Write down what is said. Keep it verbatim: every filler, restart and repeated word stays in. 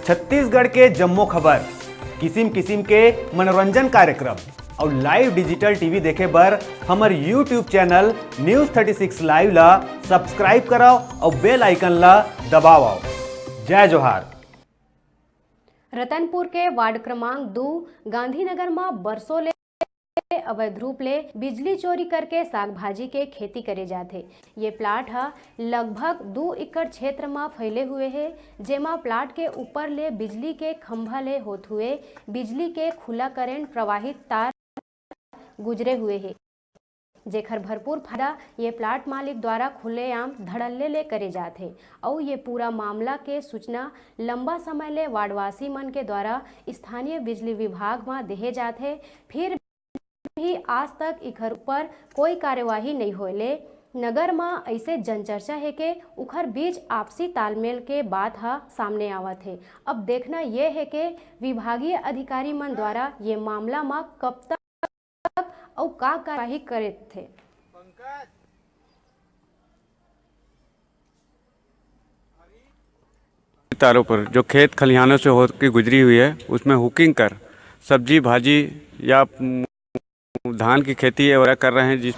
छत्तीसगढ़ के जम्मो खबर, किसिम किसिम के मनोरंजन कार्यक्रम अउ live digital T V देखे बर हमर YouTube channel News thirty six Live ला subscribe करव अउ bell icon ला दबावव। जय जोहार। रतनपुर के वार्ड क्रमांक दू गांधीनगर म बरसों ले अवैध रूप ले बिजली चोरी करके साग भाजी के खेती करे जाथे। ये प्लाट ह लगभग दू एकड़ क्षेत्र म फैले हुए हे, जेमा प्लाट के ऊपर ले बिजली के खंभा ले होत हुए बिजली के खुला करंट प्रवाहित तार गुजरे हुए हे, जेखर भरपूर फायदा ये प्लाट मालिक द्वारा खुलेआम धड़ल्ले ले करे जात हे। अउ ये पूरा मामला के सूचना लंबा समय ले वार्डवासी मन के द्वारा स्थानीय बिजली विभाग म देहे जात हे, फिर भी आज तक इखर ऊपर कोई कार्यवाही नइ होए ले नगर म अइसे जनचर्चा हे के उखर बीच आपसी तालमेल के बात ह सामने आवत हे। अब देखना ये हे के विभागीय अधिकारी मन द्वारा ये मामला म कब तक अउ का कार्यवाही करथे। तारों पर जो खेत खलिहानों से होकर गुजरी हुई है, उसमें हुकिंग कर सब्जी भाजी या धान की खेती वगैरह कर रहे हैं, जिस